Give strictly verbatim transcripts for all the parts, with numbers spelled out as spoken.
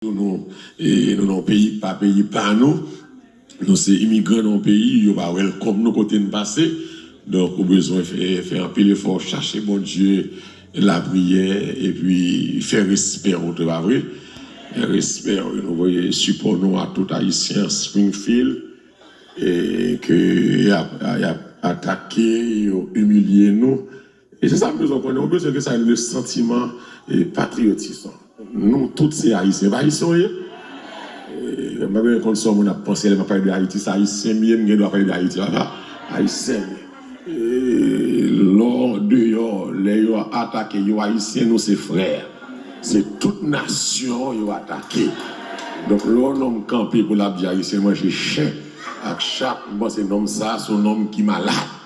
Nou, nou, e, nou nan yon peyi ki pa peyi pa nou. Nou se imigran nan yon peyi, yo pa welcome nou kote n pase. Donk, ou bezwen fè, fè anpil efò, chache Bondye, lapriyè, epi fè respè w, te pa vre? Fè respè w, nou voye sipò nou a tout Ayisyen Springfield, e ke y ap, y ap atake, yo imilye nou. E se sa m bezwen konnen. Ou bezwen ke sa rele santiman e patriyotis. Nou tout se Ayisyen. Pa Ayisyen w ye? E, m pa bezwen konn sa yon moun ap panse lè m ap pale de Ayiti. Se Ayisyen m ye, m gen dwa pale de Ayiti, papa. Ayisyen m ye. E, lè w deyò, lè yo atake, yo Ayisyen, nou se frè. Se tout nasyon yo atake. Donk, lè yon nonm kanpe pou l ap di Ayisyen manje chen ak chat, m panse nonm sa, se yon nonm ki malad.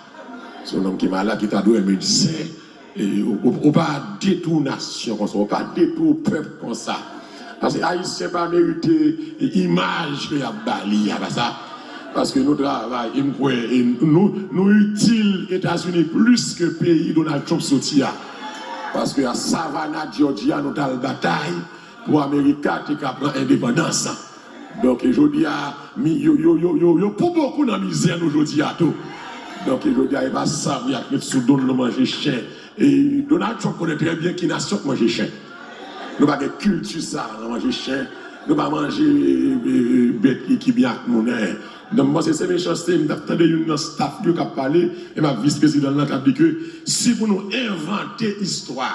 Se yon nonm ki malad, ki ta dwe medsen. E, ou, ou, ou pa detwi nasyon konsa, ou pa detwi pèp konsa. Paske Ayisyen pa merite imaj ke y ap ba li a, pa sa. Paske nou travay, e m kwè, e nou, nou itil Etazini plis ke peyi Donald Trump soti a. Paske a Savannah, Georgia, nou t al batay pou Amerika te ka pran endepandans. Donk, e jodi a, mi, yo, yo, yo, yo, yo pou bokou nan mizè nou jodi a tou. Donk, e jodi a, e pa sa pou y ap met sou do n, nou manje chen. E Donald Trump konnen trè byen ki nasyon k manje chen. Nou pa gen kilti sa, nou manje chen. Nou pa manje, e, e, bèt ki, ki byen ak moun, en. Donk, m panse se mechanste, m t ap tande youn nan staff li yo k ap pale, e m ap vis prezidan l lan k ap di ke si pou nou envante istwa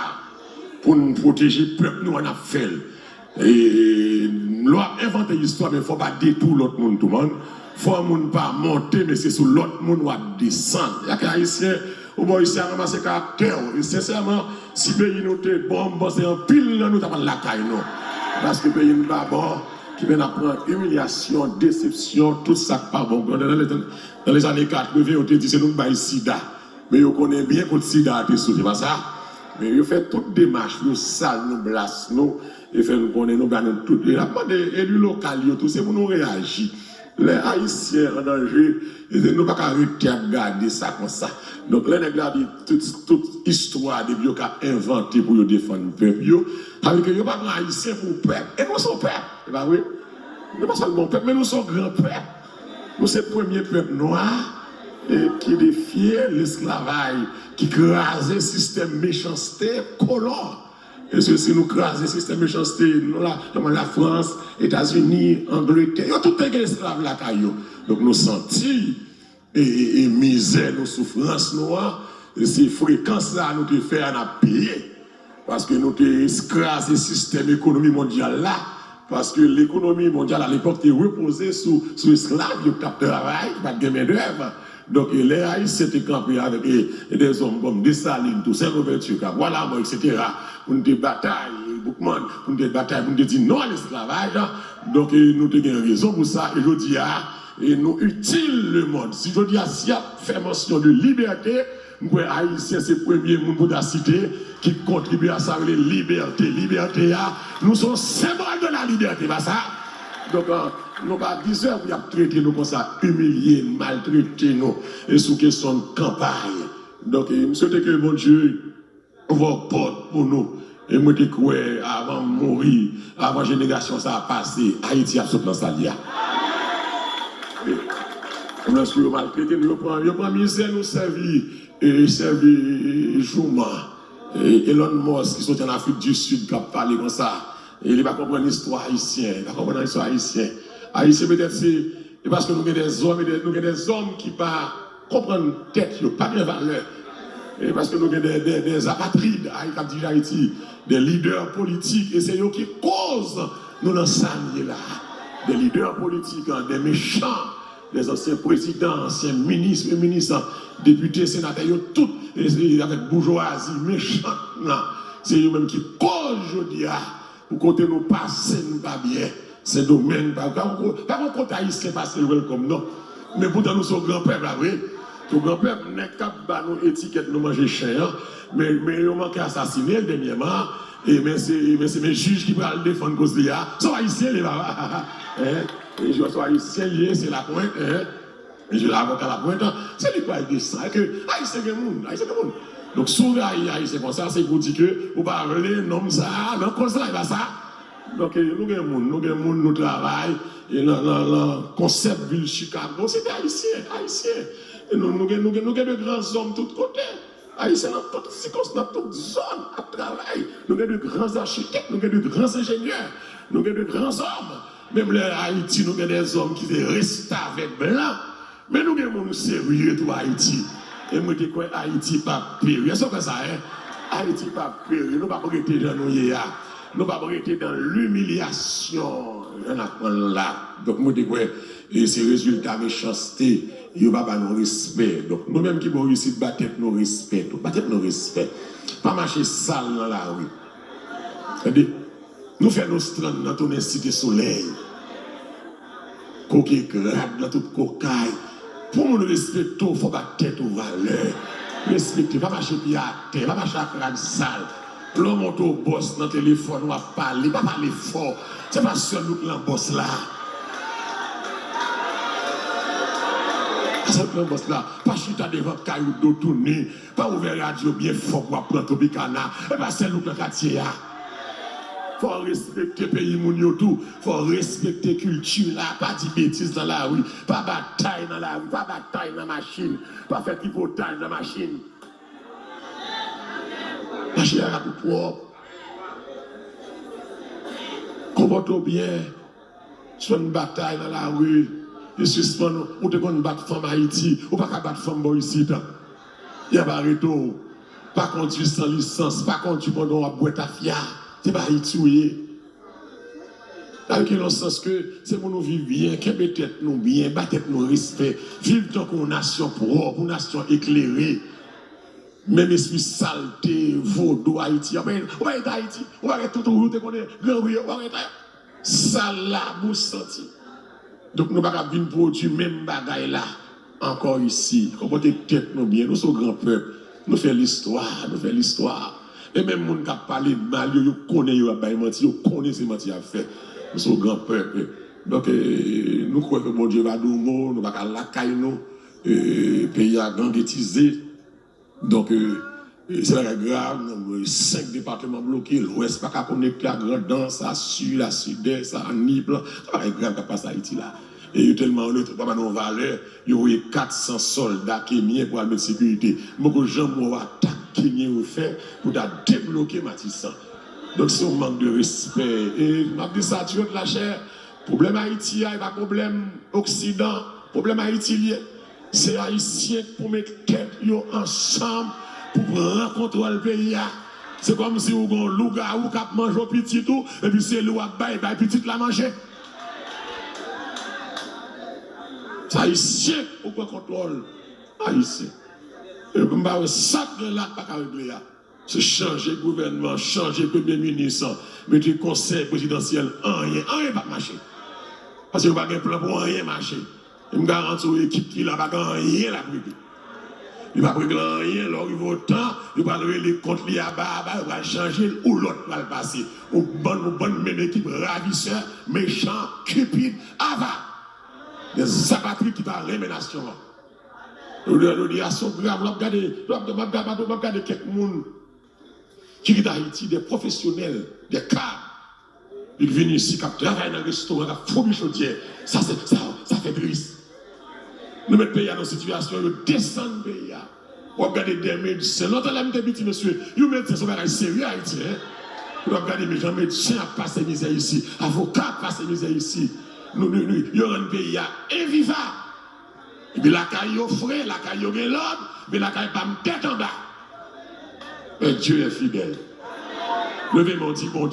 pou n pwoteje pèp nou an, n ap fè l. E, lè w ap envante istwa, men fò w pa detwi lòt moun tou, man. Fò yon moun pa monte, men se sou lòt moun w ap desann. Y a ke Ayisyen, ou bò isi a ranmase karaktè w. E sensèman, si peyi nou te bon, m panse anpil nan nou ta pral lakay nou. Paske peyi n pa bon, ki fè n ap pran imilyasyon, desepsyon, tout sa k pa bon. Nan, nan, nan, nan lezane katreven, yo te di se nou k bay sida. Men yo konnen byen kot sida a te sot, se pa sa? Men yo fè tout demach, nou sal, nou blas nou, e fè nou konnen nou ba nou tout. E n ap mande eli lokal yo tou, se pou nou reyaji. Lè Ayisyen an danje, e se nou pa ka rete ap gade sa konsa. Donk, lè nèg la di tout, tout istwa depi yo ka envante pou yo defann pèp yo, sa vle di ke yo pa pran Ayisyen pou pèp. E nou se yon pèp, se pa vre? Nou pa sèlman yon pèp, men nou se yon gran pèp. Nou se premye pèp nwa, e, ki defye lesklavaj, ki kraze sistèm mechanste kolon. E se si nou kraze sistèm mechanste, nou la, kòman Lafrans, Etazini, Angletè, yo tout te gen esklav lakay yo. Donk nou santi e, e, e mizè nou, soufrans nou an, e se frekans sa a nou te fè a n ap peye. Paske nou te kraze sistèm ekonomi mondyal la. Paske lekonomi mondyal alepòk te repoze sou, sou esklav yo k t ap travay, ki pa t gen mendèv. Donk, e lè Ayisyen te kanpe avèk, e, e dèzòm kòm Desalin, Tousen Louvèti, Kavwa Lamò, etsetera, pou n te batay, e, Boukman, pou n te batay, pou n te di non a lesklavaj, donk, e, nou te gen rezon pou sa. E jodi a, e nou itil lemonn. Si jodi a, si y ap fè mansyon de libète, m kwè Ayisyen se premye moun pou ta site ki kontribye a sa rele libète. Libète a, nou se yon senbòl de la libète, pa sa? Donk, e, nou pa dizève pou y ap trete nou konsa, imilye, maltrete nou, e sou kesyon kanpay. Donk, e, m swete ke Bondye ouvè pòt pou nou. E mwen te kwè, avan m mouri, avan jenerasyon sa a pase, Ayiti ap sot nan sa l ye a. E, lòske yo maltrete nou, yo pran, yo pran mizè nou sèvi, e, sèvi jouman. E, Elon Musk ki soti an Afrik di Sid k ap pale konsa. E li pa konprann istwa ayisyen, li pa konprann istwa ayisyen. Ayisyen petèt se E paske nou gen dèzòm, e dè, nou gen dèzòm ki pa konprann tèt yo, pa gen valè. E paske nou gen dè, dè, dè apatrid, ay, k ap dirije Ayiti, dè lidè politik, e se yo ki koz nou nan sa n ye la. Dè lidè politik, an, dè mechan, dè ansyen prezidan, ansyen minis, premye minis, an, depite, senatè, yo tout, e, e avèk boujwazi mechan nan, se yo menm ki koz jodi a pou kote nou pase, nou pa byen. Sendomeng, pa, pa, pa, pa gen kote Ayisyen pase l welcome, non. Men poutan nou se yon gran pèp, pa vre? Se yon gran pèp, nèg k ap ba nou etikèt nou manje chen an, men, men yo manke asasine l dènyèman, e men se, men se, men jij ki pral defann koz li a, se yon Ayisyen li ye, papa. Hein? E se yon Ayisyen li ye, se Lapwent, hein? Mesye avoka Lapwent, se li k pral desann. Èske Ayisyen gen moun? Ayisyen gen moun. Donk, si w rayi Ayisyen konsa, se pou di ke ou pa vle nonm sa a nan koz la, e pa sa? Donk, e, nou gen moun, nou gen moun, nou travay, e nan, nan, nan konsèp vil Chicago, se te Ayisyen, Ayisyen. E nou, nou gen, nou gen, nou gen de gran zòm tout kote. Ayisyen nan tout sikons, nan tout zòn ap travay. Nou gen de gran achitèk, nou gen de gran enjenyè, nou gen de gran zòm. Menm lè Ayiti, nou gen de zòm ki se restavèk blan. Men nou gen moun serye tou Ayiti. E mwen te kwè Ayiti p ap peri. Èske w kwè sa, en? Ayiti p ap peri. Nou p ap rete jan nou ye a. Nou p ap rete nan limilyasyon jan n ap pran l la. Donk, mwen te kwè, e se rezilta mechanste. Yo pa ba nou respè. Donk, nou menm ki bò isit, ba tèt nou respè tou. Ba tèt nou respè. Pa mache sal nan lari. Tande, nou fè Nostran nan tounen Site Solèy. Koke krab nan tout kokay. Pou moun respekte w, fò w ba tèt ou valè. Respekte, pa mache pye atè, pa mache ak rad sal. Lè w monte w bòs nan telefòn, w ap pale, pa pale fò. Se pa sèl ou k lan bòs la. Pa sèl ou k lan bòs la. Pa chita devan kay ou do tounen. Pa ouvè radyo byen fò pou w ap pran Tropicana. E pa sèl ou k lan katye a. Fò w respekte peyi moun yo tou. Fò w respekte kilti la. Pa di betiz nan lari. Pa batay nan lari. Pa batay nan machin. Pa fè tripotaj nan machin. Mache a tou pwòp. Konpòte w byen. Sispann batay nan lari. E sispann, ou te konn bat fanm Ayiti. Ou pa ka bat fanm bò isit. Y ap arete w. Pa kondui san lisans. Pa kondui pandan w ap bwè tafya. Se pa Ayiti w ye. Sa vle di nan sans ke se pou nou viv byen, kenbe tèt nou byen, ba tèt nou respè, viv tankou yon nasyon pwòp, yon nasyon eklere. Menm espri salte, vodou Ayiti, anben, ou pa gen Ayiti, ou pa gen tout ou te konnen, gran wi yo, ou pa gen sal, labou, santi. Donk nou pa ka vin pwodui menm bagay la ankò isi. Konpòte tèt nou byen, nou se yon gran pèp, nou fè listwa, nou fè listwa. E menm moun k ap pale mal yo, yo konnen yo ap bay manti, yo konnen se manti y ap fè. Nou se yon gran pèp. Donk, e, nou kwè ke Bondye va di yon mo, nou pa ka lakay nou, e, peyi a gangetize. Donk, e, e, se bagay grav, nan senk depatman bloke, Lwès pa ka konekte ak Grandans, a Sid, a Sidès, a Nip, se bagay grav k ap pase Ayiti la. E yo tèlman onèt, yo pa ba nou valè, yo voye kat san sòlda kenyen pou al met sekirite. M poko janm wè yon atak kenyen yo fè pou ta debloke Matisan. Donk, se yon mank de respè. E m ap di sa dirèk la, chè, pwoblèm Ayiti a, e pa pwoblèm Oksidan. Pwoblèm Ayiti l ye. Se Ayisyen k pou met tèt yo ansanm pou pran kontwòl peyi a. Se kòmsi ou gen yon lougawou k ap manje w pitit ou, epi se li w ap bay, bay pitit la manje. Se Ayisyen k pou pran kontwòl Ayisyen. E m pa wè sa k gen la k pa ka regle a. Se chanje gouvènman, chanje premye minis, mete konsèy prezidansyèl, anyen, anyen p ap mache. Paske yo pa gen plan pou anyen mache. E m garanti w, ekip ki la pa gen anyen l ap regle. Li p ap regle anyen, lè w rive o tan, yo pral rele kont li aba aba, yo pral chanje l, ou lòt pral pase. Ou bann, ou bann menm ekip ravisè, mechan, kipid, ava. Des apatrid ki pa renmen nasyon an. Jodi a, jodi a, se yon grav, lè w ap gade, lè w ap, m ap gade, m ap gade kèk moun ki kite Ayiti, de pwofesyonèl, de kad, li vin isi, k ap travay nan restoran, k ap fouri chodyè. Sa se, sa, sa fè tris. Nou met peyi a nan sitiyasyon, yo desann peyi a. W ap gade de medsen. Lontan lè m te piti, mesye, yon medsen se yon bagay serye Ayiti, en. W ap gade men jan medsen ap pase mizè isi, avoka ap pase mizè isi. Nou, nou, nou, yo rann peyi a envivab. Epi lakay yo fre, lakay yo gen lòd, men lakay pa m tèt anba. Men Dye fidèl. Leve men w, di Bondye.